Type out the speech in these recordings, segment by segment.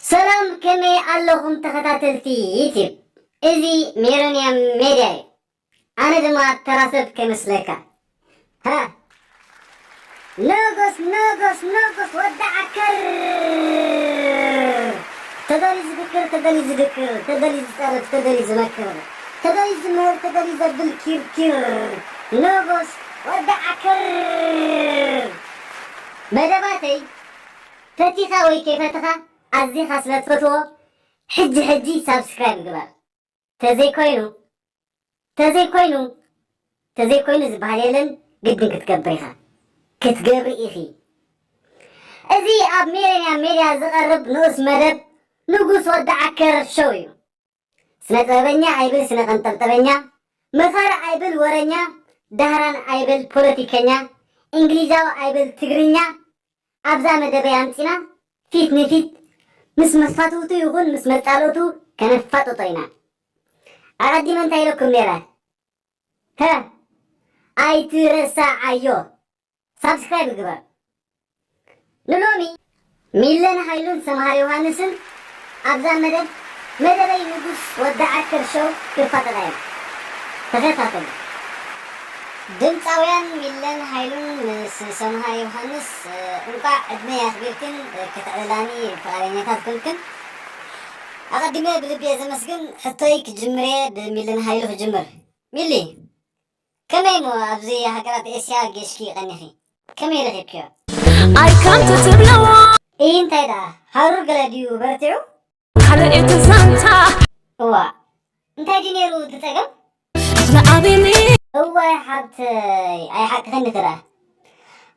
ሰላም፣ ከመይ ኣለኹም ተኸታተልቲ ዩቲብ? እዚ ሜሮንያም ሜድያ እዩ። ኣነ ድማ ተራ ሰብ ከይመስለካ። ሃ፣ ንጉስ፣ ንጉስ፣ ንጉስ ወዲ ዓከር! ተደልዩ ዝድክር፣ ተደልዩ ዝድክር፣ ተደልዩ ዝጸርፍ፣ ተደልዩ ዝመክር፣ ተደልዩ ዝምህር፣ ተደልዩ ዘብል ኪርኪር፣ ንጉስ ወዲ ዓከር! መደባተይ ፈቲኻ ወይ ከይፈተኻ ኣዚኻ ስለ ትፈትዎ፣ ሕጂ ሕጂ ሳብስክራይብ ግበር። ተዘይኮይኑ፣ ተዘይኮይኑ፣ ተዘይኮይኑ ዝበሃል የለን፣ ግድን ክትገብር ኢኻ። ክትገብሪ ኢኺ። እዚ ኣብ ሚሌንያ ሜድያ ዝቐርብ ንኡስ መደብ ንጉስ ወዲ ዓከር ሾው እዩ። ስነ ጥበበኛ ኣይብል ስነ ቀንጠብጠበኛ፣ መኻሪ ኣይብል ወረኛ፣ ዳህራን ኣይብል ፖለቲከኛ፣ እንግሊዛዊ ኣይብል ትግርኛ፣ ኣብዛ መደበይ ኣምጺና ፊት ንፊት ምስ መፋትውቱ ይኹን ምስ መጻልእቱ ከነፋጥጦ ኢና። ኣቐዲመ እንታይ ኢለኩም ነይረ? ሀ፣ ኣይትረሳዓዮ። ሳብስክራይብ ግበር። ንሎሚ ሚለን ሃይሉን ሰምሃር ዮሃንስን ኣብዛ መደብ፣ መደበይ ንጉስ ወዲ ዓከር ሾው ክፋጠጣ ኢና። ተኸታተሉ። ድምፃውያን ሚለን ሃይሉን ምስ ሰምሃር ዮሃንስ፣ እንቋዕ ዕድመይ ኣኽቢርክን ከተዕልላኒ ፍቓደኛታት ኮንክን ኣቐዲመ ብልቢ እየ ዘመስግን። ሕቶይ ክጅምር እየ፣ ብሚለን ሃይሉ ክጅምር። ሚሊ፣ ከመይ እሞ ኣብዚ ሃገራት ኤስያ ጌሽኪ ቀኒኺ? ከመይ ረኺብክዮ? ኣይ ከምቲ ትብለዎ። እይ እንታይ ደኣ፣ ሃሩር ገለ ድዩ በርቲዑ? ካልእ እቲ ዛንታ። እዋ፣ እንታይ ድዩ ነይሩ እቲ ጸገም? ንኣቤኒ። እዋይ ሓብተይ፣ ኣይሓቅኽን ዲኺ ደኣ?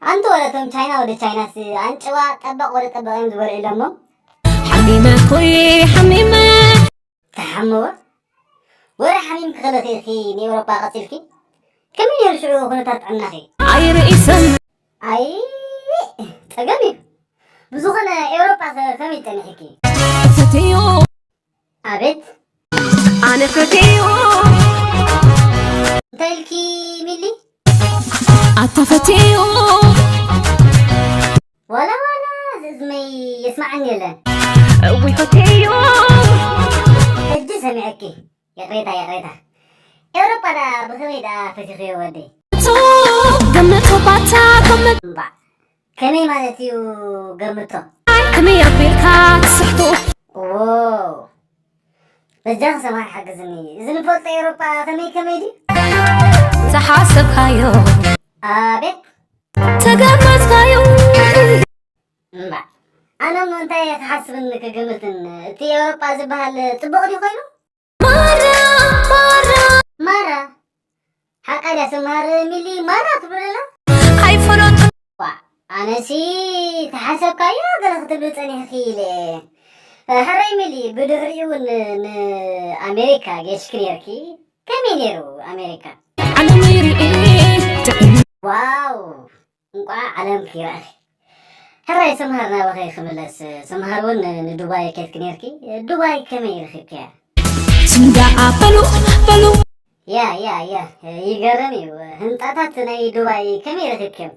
ኣንቲ ወረ እቶም ቻይና ወደ ቻይናስ ኣንጭዋ ጠበቕ ወደ ጠበቕ እዮም ዝበልዑ ኢሎሞ። ሓሚመ ኮይ ሓሚመ። ተሓመወ? ወረ ሓሚምኪ ከለኺ ኢኺ ንኤውሮጳ ቀጺልኪ? ከመይ ነይሩ ሽዑ ኩነታት ጥዕናኺ? ኣይርእሰን። ኣይ፣ ጸገም እዩ። ብዝኾነ ኤውሮጳ ከ ከመይ ጸኒሕኪ? ፈትዮ። ኣቤት። ኣነ ፈትዮ። እንታይ ኢልኪ ሚሊ? ኣታ ፈትዮ። ዋላ ዋላ ዝእዝመይ የስማዓኒ የለን። እውይ ፈትዮ። ሕጂ ሰሚዐኪ። ይቕሬታ፣ ይቕሬታ። ኤውሮጳ ደኣ ብኸመይ ደኣ ፈቲኽዮ ወደይ? ገምቶ ባታ ገምት። እምባዕ፣ ከመይ ማለት እዩ ገምቶ? ከመይ ኣቢልካ ትስሕቶ? ዎ፣ በጃኺ ሰማይ ሓግዝኒ። እዚ ንፈልጦ ኤውሮጳ ከመይ ከመይ ድዩ? ዝሓሰብካዮ። ኣቤት። ተገመትካዮ። እምባዕ፣ ኣነ እሞ እንታይ እየ ክሓስብን ክግምትን? እቲ ኤውሮጳ ዝበሃል ጽቡቕ ድዩ ኮይኑ? ማራ፣ ማራ። ማራ? ሓቃ ድያ ሰምሃር ሚሊ ማራ ትብል ኣላ? ኣይፈለጡን። ዋእ፣ ኣነሲ ተሓሰብካዮ ገለ ክትብሊ ጸኒሕኪ ኢለ። ሕራይ ሚሊ፣ ብድሕሪኡ እውን ንኣሜሪካ ጌሽኪ ነይርኪ። ከመይ ነይሩ ኣሜሪካ? ዓለም ይርኢ ጥዕና። ዋው! እንቋዕ ዓለም ክይረኣኺ። ሕራይ ሰምሃር ናባኺ ክምለስ፣ ሰምሃር እውን ን-፣ ንዱባይ ከድኪ ነይርኪ። ዱባይ ከመይ ረኺብክያ? ስንዳ ኣበሉ በሉ። ያ፣ ያ፣ ያ፣ ይገርም እዩ። ህንጻታት ናይ ዱባይ ከመይ ረኺብክዮም?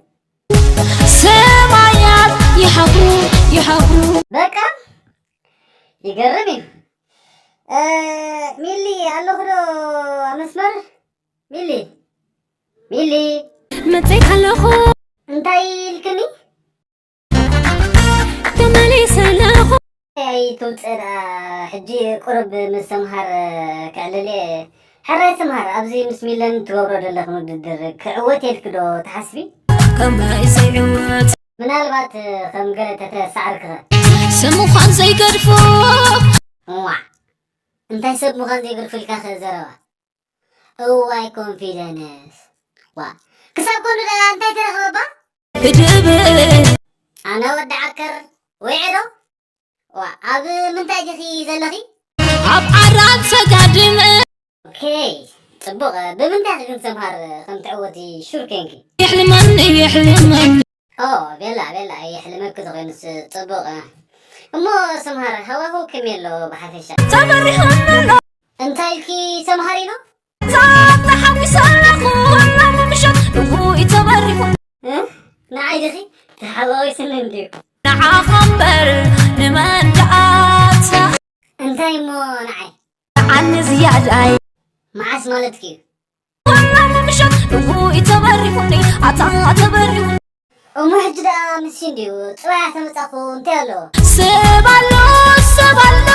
ሰማያት ይሃብሩ፣ ይሃብሩ። በቃ ይገርም እዩ። እ፣ ሚሊ ኣለኹ ዶ ኣብ መስመር? ሚሊ፣ ሚሊ። መጺእካ ኣለኹ። እንታይ ኢልክኒ? ተመሊሰ ኣለኹ። ኣይ ትውጽእ ደኣ፣ ሕጂ ቁሩብ ምስ ሰምሃር ከዕልል እየ። ሕራይ ሰምሃር፣ ኣብዚ ምስ ሚለን ትገብሮ ዘለኽን ውድድር ክዕወት እየ ኢልኪ ዶ ትሓስቢ? ከመይ ዘይዕወት? ምናልባት ከም ገለ ተተሳዕርክኸ? ሰብ ምዃን ዘይገድፎ። እዋዕ፣ እንታይ ሰብ ምዃን ዘይገድፎ ኢልካኸ ዘረባ? እዋይ ኮንፊደንስ። ዋ፣ ክሳብ ጎኑ ደኣ እንታይ ተረኽበባ? ህድእ በል። ኣነ ወዲ ዓከር ውዒ ዶ? ዋ፣ ኣብ ምንታይ ዲኺ ዘለኺ? ኣብ ዓራት ሰጋድም። ኦኬ፣ ጽቡቕ። ብምንታይ ኢኺ ግን ሰምሃር ከም ትዕወቲ ሹር ኬንኪ? የሕልመኒ፣ የሕልመኒ። ኦ፣ ቤላ፣ ቤላ፣ የሕልመኪ ተኾይኑስ ጽቡቕ። እሞ ሰምሃር፣ ሃዋህው ከመይ ኣሎ ብሓፈሻ? ተበሪኹ ኣሎ። እንታይ ኢልኪ ሰምሃር ኢሉ? ተሓጒሰ ኣለኹ፣ ሎሚ ምሸት እውይ ተበሪኹ። እ? ንዓይ ዲኺ ተሓዋዊስኒ እንድዩ። ንዓኻ እምበር ንመን ደኣ እንታይ እሞ ንዓይ? ንዓኒ ዝያዳይ። መዓስ ማለትኪ እዩ? ወላ ምሸት እውይ ተበሪኹኒ፣ ኣታ ተበሪኹኒ። እሞ ሕጂ ደኣ ምሲ እንድዩ፣ ጽባሕ ተመጻኹ እንታይ ኣሎ? ሰብ ኣሎ፣ ሰብ ኣሎ።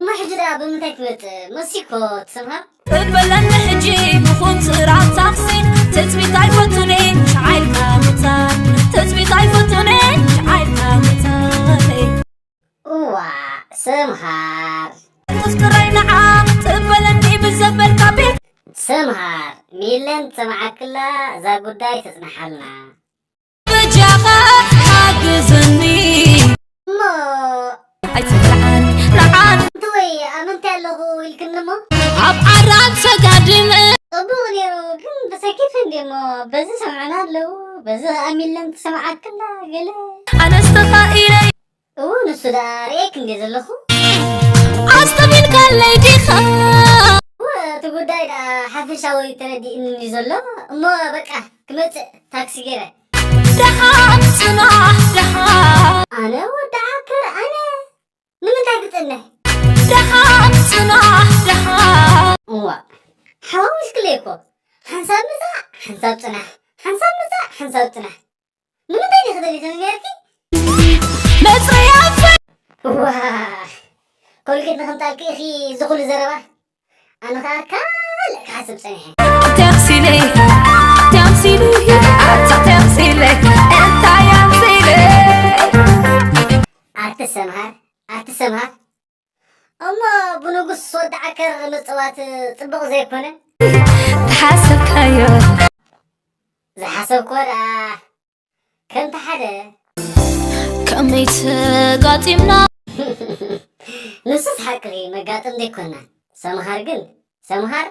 እሞ ሕጂ ደኣ ብምንታይ ትመጽእ? መሲኮ ትሰምሃር? እበለኒ ሕጂ ብኹን ጽራብ ታክሲን፣ ትጽቢት ኣይፈቱን እየ፣ ንሽዓ ኢልካ ምጻእ። ትጽቢት ኣይፈቱን እየ፣ ንሽዓ ኢልካ ምጻእ። እዋ፣ ሰምሃር። ተፍቅረይ ንዓ፣ ትበለኒ ብዘበልካ ቤት። ሰምሃር፣ ሚለን ትሰምዓክላ፣ እዛ ጉዳይ ተጽንሓልና። በጃኻ ሓግዘኒ። እሞ ኣይትብልዓን፣ ንዓን። እንትወይ፣ ኣብ ምንታይ ኣለኹ ኢልክኒ እሞ? ኣብ ዓራት ተጋዲመ። ጽቡቕ ነይሩ፣ ግን ብሰኪፍ እንዴ እሞ፣ በዚ ሰምዑና ኣለዉ፣ በዚ ኸኣ ሚለን ትሰምዓክላ፣ ገለ። ኣነስ ተኻኢለ። እው፣ ንሱ ደኣ ርእየኪ እንዴ ዘለኹ። ኣስተቢልካለይ ዲኻ? እወ፣ እቲ ጉዳይ ደኣ ሓፈሻዊ ተረዲእኒ እንድዩ ዘሎ። እሞ በቃ፣ ክመጽእ ታክሲ ገይረ። ደሓን ጽናሕ፣ ደሓን። ኣነ ወዲ ዓከር፣ ኣነ ንምንታይ ክጽንሕ? ደሓን ጽናሕ፣ ደሓን። እዋ፣ ሓዋዊስክለይ እኮ። ሓንሳብ ምጻእ፣ ሓንሳብ ጽናሕ። ሓንሳብ ምጻእ፣ ሓንሳብ ጽናሕ። ንምንታይ ዲኺ ደሊኺ ነይርኪ? መጽረያ ፈ- ዋይ፣ ኮልጌት ንኽምጻልኪ ኢኺ እዚ ኩሉ ዘረባ? ኣነ ኸኣ ካልእ ክሓስብ ጸኒሐ። ተምሲለይ፣ ተምሲለይ፣ ኣታ ተምሲለይ፣ እንታይ ኣምሲለይ? ኣቲ ሰምሃር፣ ኣቲ ሰምሃር። እሞ ብንጉስ ወዲ ዓከር ምጽዋት ጽቡቕ ዘይኮነ? ዝሓሰብካዮ። ዝሓሰብክዎ ደኣ ከምቲ ሓደ። ከመይ ተጋጢምና? ንሱስ ሓቅኺ መጋጥም ዘይኮና። ሰምሃር ግን፣ ሰምሃር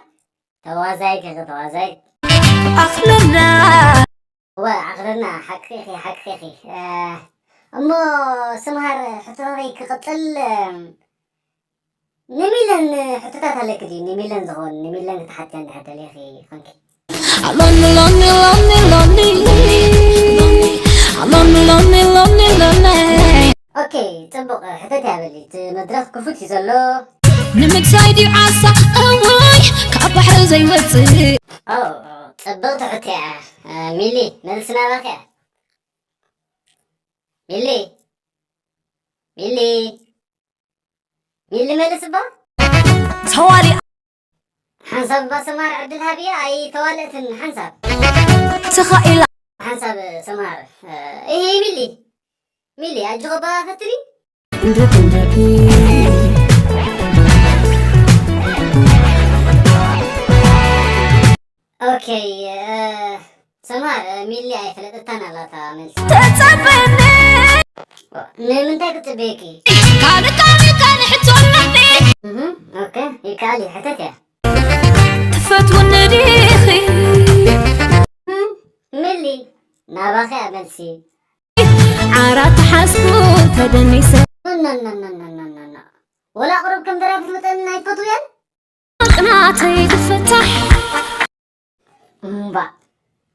ተዋዛይ ከ ተዋዛይ። ኣኽለና። እወ፣ ዓቕለና፣ ሓቅኺ፣ ሓቅኺ። እ፣ እሞ ስምሃር ሕቶኸይ ክቕጽል፣ እ፣ ንሚለን ሕቶታት ኣለኪ ድዩ? ንሚለን ዝኸውን፣ ንሚለን ክትሓትያ እንድሕር ደሊኺ ኾንኪ። ሎኒ፣ ሎኒ፣ ሎኒ፣ ሎኒ፣ ሎኒ፣ ሎኒ፣ ሎኒ፣ ሎኒ፣ ሎኒ። ኦኬ፣ ጽቡቕ፣ ሕተት እያ በሊ፣ እቲ መድረኽ ክፉት እዩ ዘሎ። ንምግሳይ ድዩ ዓሳ? እውይ፣ ካብ ባሕሪ ዘይወጽእ። ኦ፣ ጽብቕቲ ሕቶ እያ። እ፣ ሚሊ፣ መልሲ ናባኺ እያ። ሚሊ፣ ሚሊ፣ ሚሊ፣ መልስ እባ። ተዋሊ ሓንሳብ እባ ሰማር ዕድል ሃብያ፣ ኣይተዋለእትን ሓንሳብ። ተኻኢላ። ሓንሳብ ሰማር፣ እ፣ ኢሂ ሚሊ፣ ሚሊ፣ ኣጆኺ እባ ፈትኒ። ኦኬ፣ እ፣ ሰማር፣ እ፣ ሚሊ ኣይፈለጠታን ኣላታ መልሲ። ተጸበኒ። ንምንታይ ክጽበየኪ? ካልእ፣ ካልእ፣ ካልእ ሕቶ ኣለኒ። እህ፣ ኦኬ፣ ይከኣል እዩ፣ ሕተት እያ። ትፈትውኒ ዲኺ? እህ፣ ሚሊ፣ ናባኺ እያ መልሲ። ዓራት ተሓዝኩ ተደኒሰ። ኖ፣ ኖ፣ ኖ። ወላ ቁሩብ ከም ደራፊት መጠን ኣይትፈትውያን? ቅናተይ ትፈታሕ። እምባ።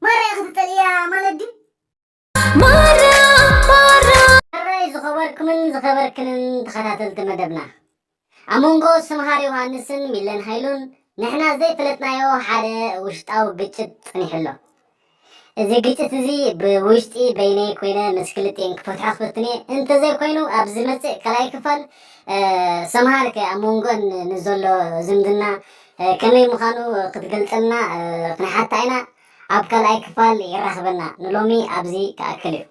ማራ ኢኺ ትጸልእያ ማለት ድዩ? ማራ፣ ማራ። ሕራይ ዝኸበርኩምን ዝኸበርክንን ተኸታተልቲ መደብና፣ ኣብ መንጎ ስምሃር ዮሃንስን ሚለን ሃይሉን ንሕና ዘይፈለጥናዮ ሓደ ውሽጣዊ ግጭት ጸኒሑ ኣሎ። እዚ ግጭት እዚ ብውሽጢ በይነይ ኮይነ ምስ ክልቲኤን ክፈትሖ ክፍትን እየ። እንተዘይኮይኑ፣ ኣብ ዝመጽእ ካልኣይ ክፋል፣ እ፣ ሰምሃር ከ ኣብ መንጎን ንዘሎ ዝምድና፣ እ፣ ከመይ ምዃኑ ክትገልጸልና፣ እ፣ ክንሓታ ኢና። ኣብ ካልኣይ ክፋል የራኽበና። ንሎሚ ኣብዚ ክኣክል እዩ።